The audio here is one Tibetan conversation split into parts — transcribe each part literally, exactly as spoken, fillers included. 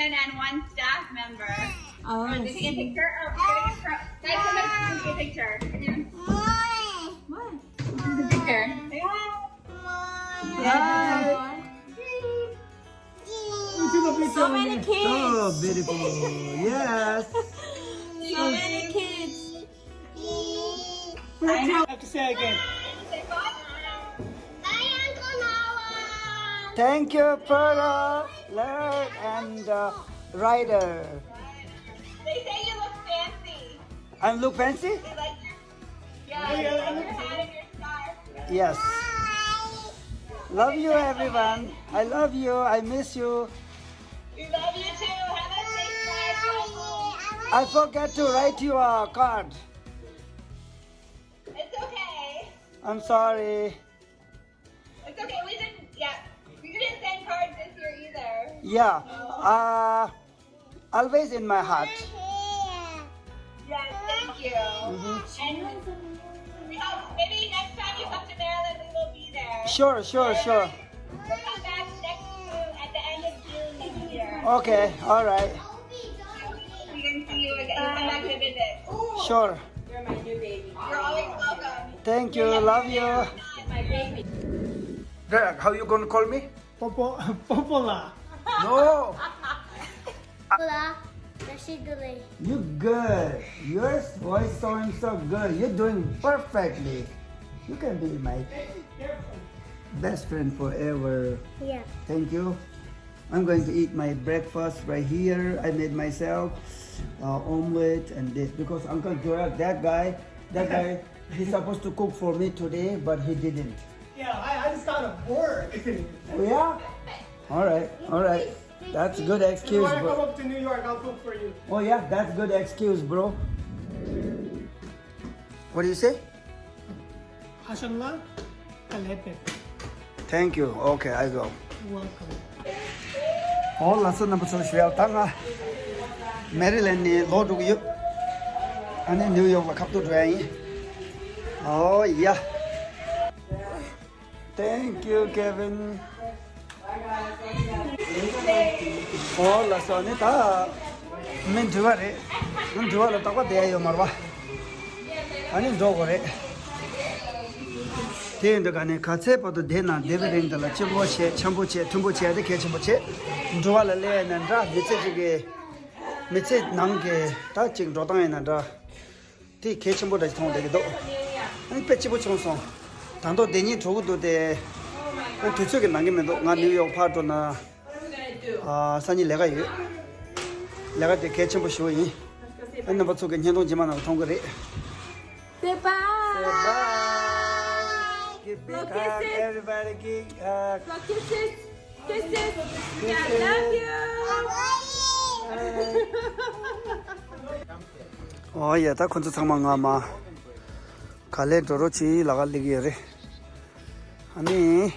And one staff member. Oh, we're taking a picture. Oh, we're taking a picture. Guys, come back and take a picture. What? This is a picture. Hi. So many kids. So beautiful. Yes. So many kids. I have to say again. Thank you, Pearl, Larry, and uh, Ryder. They say you look fancy. I look fancy? They like your, yeah, they like your hat and your scarf. Yes. Love you, everyone. I love you. I miss you. We love you too. Have a safe drive home. I forget to write you a card. It's okay. I'm sorry. It's okay. We didn't, yeah. We didn't send cards this year either. Yeah. Uh, always in my heart. Yes, thank you. Mm-hmm. And we hope maybe next time you come to Maryland, we will be there. Sure, sure, sure. We'll come back next, uh, at the end of June next year. Okay, all right. We can see you again. We'll come back to visit. Sure. You're my new baby. You're always welcome. Thank you. Love you. My baby. Dad, how you gonna call me? Popo, Popola. No. Hola, Rashidale. You good. Your voice sounds so good. You're doing perfectly. You can be my best friend forever. Yeah. Thank you. I'm going to eat my breakfast right here. I made myself uh, omelet and this because Uncle Joel, that guy, that guy, he's supposed to cook for me today, but he didn't. Yeah, I, I just got a bored. Oh, yeah? All right, all right. That's a good excuse, bro. If you want to come up to New York, I'll cook for you. Oh, yeah, that's good excuse, bro. What do you say? Ashanla, Kalepe. Thank you. Okay, I will. Welcome. ཨོ་ལགས་སོ། རྣམ་པ་ཚོ་ཞུ་ཡག་ད་ང་མེ་རི་ལེན་ནས་ལོག་འགྲོ་གི་ཡོད། ཨ་ནི་ནིའུ་ཡོག་ལ་ཁ་ཐུག་འགྲོ་ཡ་ཡིན། ཨོ་ཡ། Thank you, Kevin. ཨོ་ལགས་སོ། ཨ་ནི་ད་མི་འགྲུལ་བ་རེད། མི་འགྲུལ་བ་ལ་རྟག་པར་བསྡད་ཡ་ཡོད་མ་རེད་པ། ཨ་ནི་འགྲོ་དགོས་རེད། དེ་ཡིན་དུས་ག་ནས་ག་ཚད་བར་དུ་བསྡད་ན་བསྡད་པའི་རིང་དེ་ལ་སྐྱིད་པོ་བྱེད། འཆམ་པོ་བྱེད། མཐུན་པོ་བྱེད། དེ་གལ་ཆེན་པོ་བྱེད། འགྲུལ་བ་ལ་སླེབས་ཡིན་ན་འདྲ། མི་ཚེ་གཅིག་གི་མི་ཚེ་ནང་གི་ད་གཅིག་འགྲོ་སྟངས་ཡིན་ན་འདྲ། དེ་གལ་ཆེན་པོ་འདྲ་ཞིག་མཐོང་བསྡད་ཀྱི་འདུག་ཨ་ནི་དཔེ་སྐྱིད་པོ་བྱུང་སོང་། ད་དུང་བསྡད་སྙིང་བྲོ་གི་འདུག་སྟེ། ཨ་ནི་དུས་ཚོད་ཀྱིས་ནང་གི་མི་འདུག་ང་ནིའུ་ཡོག་ཕར་འགྲོ་ན། ཨ་སང་ཉིན་ལས་ཀ་ཡོད། ལས་ཀ་དེ་གལ་ཆེན་པོ་ཞེ་པོ་ཡིན། ཨ་ནི་རྣམ་པ་ཚོ་གི་བརྙན་ཐུང་རྗེས་མ་ནང་ལ་མཐོང་གི་རེད། Say bye. Say bye. Give big hug, everybody. Give hug. Kisses. Kisses. Yeah, love you. ཨོ་ཡ། ད་ཁོ་ཚོ་ཚང་མ་ངོ་མ་ག་ལེར་འགྲོ་རོགས་བྱེད་ལ་ག་སླེབས་ཀྱི་ཡོད་རེད། ཨ་ནི།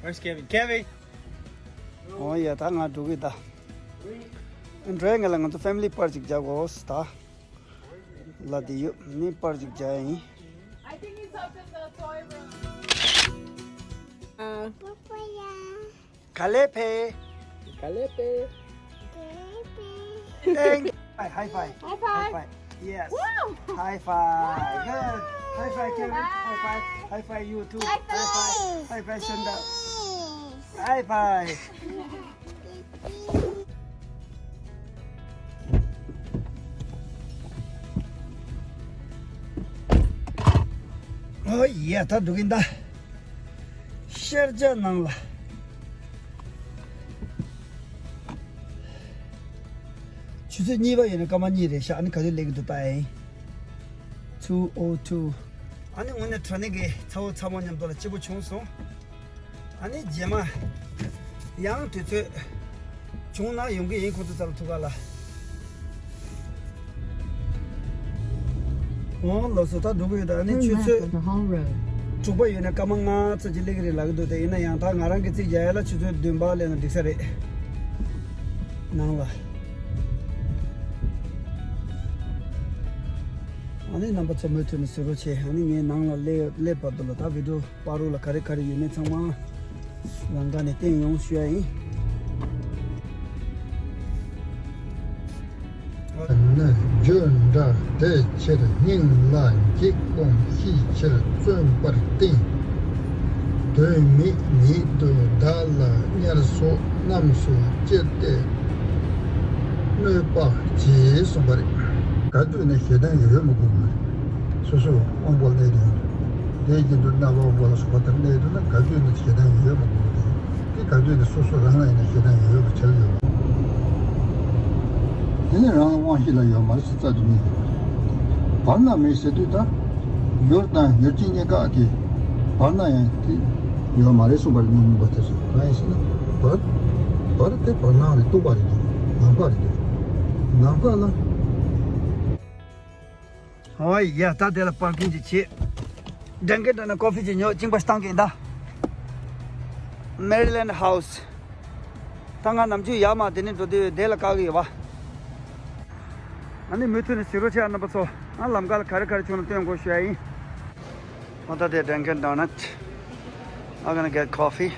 Where's Kevin? Kevin. ཨོ་ཡ། ད་ང་འགྲོ་གི་ད། འགྲོ་ཡ་ང་ལ་ང་ཚོ་family པར་ཅིག་རྒྱག་དགོས་ད། ལ་དེ་ཡོད། ནི་པར་ཅིག་རྒྱག་ཡ་ཡིན། I think he's up in the toy room. Uh, Papaya. Kalepe. Kalepe. Thank you. High five. High five. High five. Yes. Woo! High five. Good. High five, Kevin. High five. High five, you too. High five. High five, Shonda. High five. ཨོ་ཡ། ད་འགྲོ་གིན་ད། ཤར་རྒྱག་ནང་ལ། ཆུ་ཚོད་གཉིས་པ་ཡོད་ན་སྐར་མ་གཉིས་རེད་ཤག་ཨ་ནི་ག་དུས་སླེབས་ཀྱི་འདུག་ལྟ་ཡིན། two oh two. ཨ་ནི་དངོས་གནས་དྲང་གནས་ཀྱི་ཚ་བོ་ཚ་མོ་མཉམ་དུ་ལ་སྐྱིད་པོ་བྱུང་སོང་། ཨ་ནི་རྗེས་མ་ཡང་དུས་ཚོད་བྱུང་ན་ཡོང་གི་ཡིན། ཁོང་ཚོ་རྩ་ལ་ཐུག་ག་ལ། ཨོ་ལགས་སོ། ད་འགྲོ་གི་ཡོད། ད་ཨ་ནི་ཆུ་ཚོད་དྲུག་པ་ཡོད་ན་སྐར་མ་ལྔ་ཙམ་ཅིག་སླེབས་ཀྱི་རེད་ལབ་ཀྱི་འདུག་དེ་ཡིན་ན་ཡང་ད་ང་རང་གི་རྩིས་རྒྱག་ཡ་ལ་ཆུ་ཚོད་བདུན་པ་སླེབས་ན་འགྲིག་ས་རེད། ནང་ལ། ཨ་ནི་རྣམ་པ་ཚོ་མུ་མཐུད་ནས་གཟིགས་རོགས་བྱེད། ཨ་ནི་ངས་ནང་ལ་སླེབས་སླེབས་བར་དུ་ལ་ད་བི་ཌིའོ་པར་རུ་ལ་ག་རེ་ག་རེ་ཡོད་མེད་ཚང་མ་ལམ་ཁ་ནས་བསྟན་ཡོང་ཞུ་ཡ་ཡིན། ནི་རྒྱུ་འབྲས་དེ་ཕྱིར་སྙིང་ལ་འཇིགས། སྒོམ་ཤས་ཆེར་བརྩོན་པར་བསྟེན། དོན་མེད་ཉིད་དུ་བདག་ལ་དམྱལ་སོགས། རྣམས་སུ་ཅི་སྟེ་གནོད་པ་བྱེད། གསུངས་པ་རེད། ག་དུས་ནས་ཞེ་སྡང་ཡོད་མི་དགོས་པ་རེད། སོ་སོ་དབང་པོ་གནས་དུས་དེའི་རྒྱུན་དུ་རྣ་བ་དབང་པོ་ལ་སོགས་པ་དང་གནས་དུས་ན་ག་དུས་ནས་ཞེ་སྡང་ཡོད་མི་དགོས་པ་རེད། དེ་ག་དུས་ནས་སོ་སོ་རང་ལ་ཡིན་ན་ཞེ་སྡང་ཡོད་པ་ཆགས་ཡོད་པ། དེ་ནས་རང་ལ་དབང་ཤེས་ལ་ཡོད་མ་རེད་ཟེར་རྩ་དུ་མེད་ཀྱི། བར་ན་མེད་ཟེར་དུས་ད་ཡུལ་དང་ཡུལ་ཅན་གཉིས་ཀ་གི་བར་ན་ཡང་དེ་ཡོད་མ་རེད་གསུངས་པ་རེད། མི་མིན་པ་དེ་ཚོ་གང་ཡིན་ཟེར་ན་བར་བར་དེ་བར་སྣང་རེད། རྟོག་པ་རེད། དེ་ནམ་མཁའ་རེད། དེ་ནམ་མཁའ་ལ། ཨོ་ཡ། ད་དེ་ལ་པར་ཀིང་ཅིག་བྱེད། ཌན་ཀིན་ཌོ་ནཊ་ཀོ་ཕི་ཅིག་ཉོ། གཅིན་པ་བཏང་གིན་ད། མེ་རི་ལེན་ཌི་ཧའུ་སི། ད་ང་ནམ་རྒྱུན་ཡར་མར་དེ་ནས་འགྲོ་དུས་དེ་ལ་བཀག་གི་ཡོད་པ། ཨ་ནི་མུ་མཐུད་ནས་གཟིགས་རོགས་བྱེད་ཨ། རྣམ་པ་ཚོ། ང་ལམ་ཁ་ལ་ག་རེ་ག་རེ་བྱུང་ན་སྟོན་དགོས་ཞུ་ཡ་ཡིན། ཨོ་ད་དེ་ཌན་ཀིན་ཌོ་ནཊ། I'm gonna get coffee.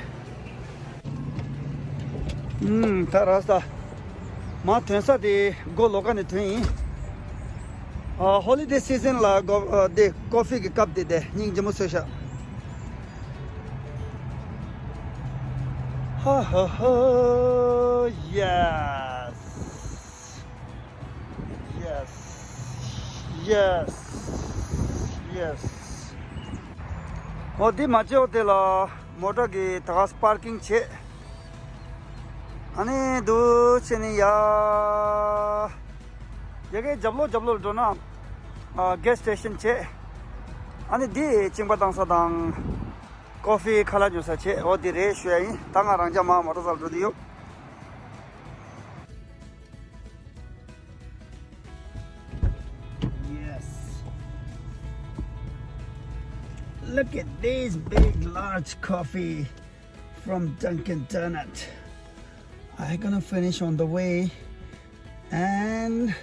ཨུམ། ད་ར་ས། མ་ཐོན་ས་དེ་སྒོ་ལོགས་ཀ་ནས་ཐོན་ཡིན། ཨ། ཧོ་ལི་ཌེ་སི་ཛན་ལ་སྒོ་ཨ་དེ་ཀོ་ཕི་གི་ཀབ་དེ་དེ་སྙིང་རྗེ་མོ་བཟོས་ཤག་ཧ་ཧ་ཧ། Yes. Yes. Yes. Yes. ཨོ་དེ་མ་བྱེད། ཨོ་དེ་ལ་མོ་ཊ་གི་ད་ག་པར་ཀིང་བྱེད། ཨ་ནི་འདུག་བྱས་ནས་ཡ། ཡ་གའི་རྒྱབ་ལོགས་རྒྱབ་ལོགས་ལ་འགྲོ་ན་ཨ་གེ་སི་སི་ཊེ་ཤན་བྱེད། ཨ་ནི་འདི་གཅིན་པ་བཏང་ས་དང་ཀོ་ཕི་ཁ་ལག་ཉོ་ས་བྱེད། ཨོ་དེ་རེད་ཞུ་ཡ་ཡིན། ད་ང་རང་རྐྱང་མར་མོ་ཊ་སར་འགྲོ་དུས་ཡོད། Yes. Look at this big, large coffee from Dunkin' Donut. I gonna finish on the way. And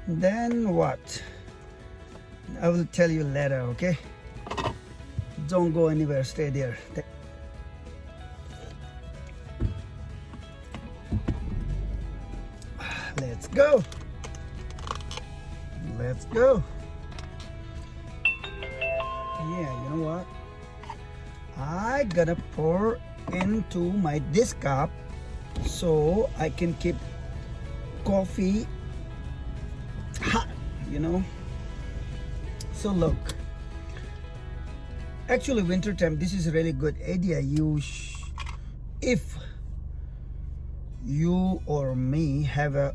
then what? I will tell you later, okay? Don't go anywhere, stay there. Let's go. Let's go. Yeah, you know what? I gonna pour into my this cup so I can keep coffee hot, you know. So look, actually winter time, this is a really good idea. You sh- if you or me have a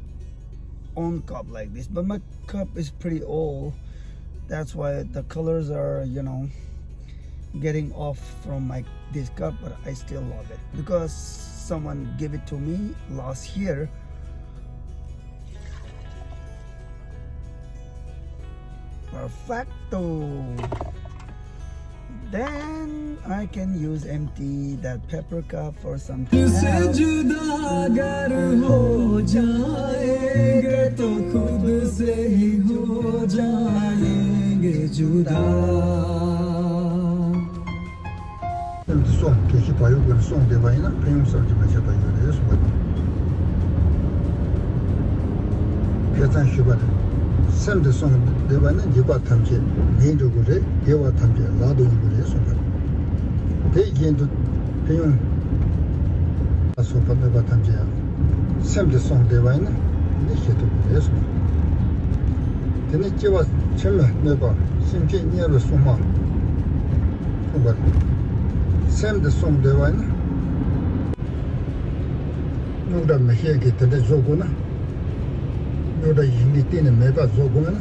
own cup like this, but my cup is pretty old. That's why the colors are, you know, getting off from my this cup, but I still love it because someone gave it to me last year. Perfecto. Then I can use empty that paper cup for something else. तुझसे जुदा अगर हो जाएंगे तो खुद से ही हो जाएंगे जुदा। སེམས་དེ་སོང་། དགེ་བཤེས་བག་ཡོད་ཀྱིས་སོང་བསྡད་པ་ཡིན་ན་ཕན་ཡོན་བསམ་གྱིས་མི་ཁྱབ་པ་ཡོད་རེད་གསུངས་པ་དང་། ཁ་སང་ཞུས་པ་རེད། སེམས་དེ་སོང་བསྡད་པ་ན་འཇིགས་པ་ཐམས་ཅད་མེད་འགྲོ་གི་རེད། དགེ་བ་ཐམས་ཅད་ལག་ཏུ་འོང་གི་རེད་གསུངས་པ་རེད། དེ་བཞིན་དུ་ཕན་ཡོན་ལ་སོགས་པ་གནོད་པ་ཐམས་ཅད་ཡང་སེམས་དེ་སོང་བསྡད་པ་ཡིན་ན་འདི་ཞི་ཐུབ་ཀྱི་རེད་གསུངས་པ་རེད། དེ་ནས་སྐྱེ་བ་ཕྱི་མའི་གནོད་པ། སེམས་ཅན་དམྱལ་བའི་སྲུང་མ་གསུངས་པ་རེད། སེམས་དེ་སོང་བསྡད་པ་ཡིན་ན། རྙོག་དྲ་མི་ཤེས་མཁན་དེ་འདྲ་བཟོ་དགོས་ན། རྙོག་དྲ་ཡིན་གྱི་གཏན་ནས་མེད་པ་བཟོ་དགོས་ན་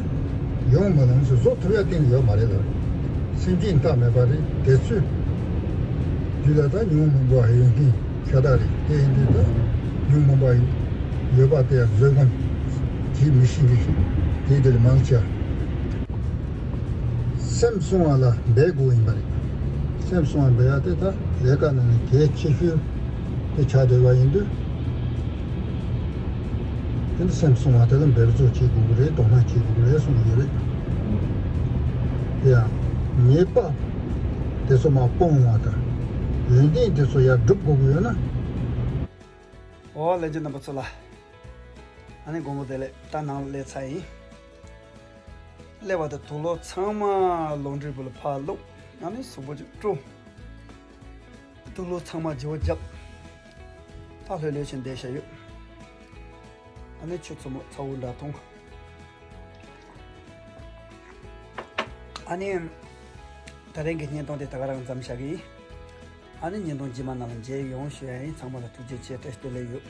ཡོང་མི་ལང་ཟེར། བཟོ་ཐུབ་ཡ་གཏན་ནས་ཡོད་མ་རེད་ལ། སེམས་ཅན་རྟག་མེད་པ་རེད། དེ་ཚོའི་རྒྱུད་ལ་ད་ཉོན་མོངས་པ་ཡོད་མཁན་ཤ་སྟག་རེད། དེ་ཡིན་དུས་ད་ཉོན་མོངས་པ་ཡོད་པ་དེ་བཟོད་སྒོམ་བྱེད་མི་ཤེས་པའི་དེ་འདྲ་མང་ཆེ་བ། སེམས་བསྲུང་བ་ལ་འབད་དགོས་ཡིན་པ་རེད། སེམས་བསྲུང་བ་འབད་ཡ་དེ་ད་ལས་ཀ་ནང་ནས་གལ་ཆེ་ཤོས་དེ་ཆགས་བསྡད་པ་ཡིན་དུས། དེ་ནི་སེམས་བསྲུང་བ་དེ་ལ་འབད་རྩོལ་བྱེད་དགོས་ཀྱི་རེད། དོ་སྣང་བྱེད་དགོས་ཀྱི་རེད་གསུངས་ཡོད་རེད། དེ་ཡང་ཉེས་པ་དེ་ཚོ་མར་སྤོང་བ་དང་ཡོན་ཏན་དེ་ཚོ་ཡར་སྒྲུབ་དགོས་ཀྱི་ཡོད་ན། ཨོ་ལྷན་རྒྱས་རྣམ་པ་ཚོ་ལ། ཨ་ནི་དགོང་མོ་དེ་ལས་ད་ནང་ལ་སླེབས་ཚར་ཡིན། སླེབས་པ་དང་དུག་ལོག་ཚང་མ་ལོང་ཌི་རི་བུ་ལ་ཕར་བླུགས། ཨ་ནི་གཟུགས་པོ་ཅིག་བཀྲུ། དུག་ལོག་ཚང་མ་བརྗེ་པོ་བརྒྱབ། ད་ལྷོད་ལྷོད་བྱས་བསྡད་བཞག་ཡོད། ཨ་ནི་ཆུ་ཚ་མོ་ཚ་བོ་འདྲ་འཐུང་། ཨ་ནི་ད་རིང་གི་བརྙན་ཐུང་དེ་ད་ག་རང་མཚམས་བཞག་གི་ཡིན། ཨ་ནི་བརྙན་ཐུང་རྗེས་མ་ནང་ལ་མཇལ་ཡོང་ཞུ་ཡ་ཡིན། ཚང་མ་ལ་ཐུགས་རྗེ་ཆེ། བཀྲ་ཤིས་བདེ་ལེགས་ཡོད།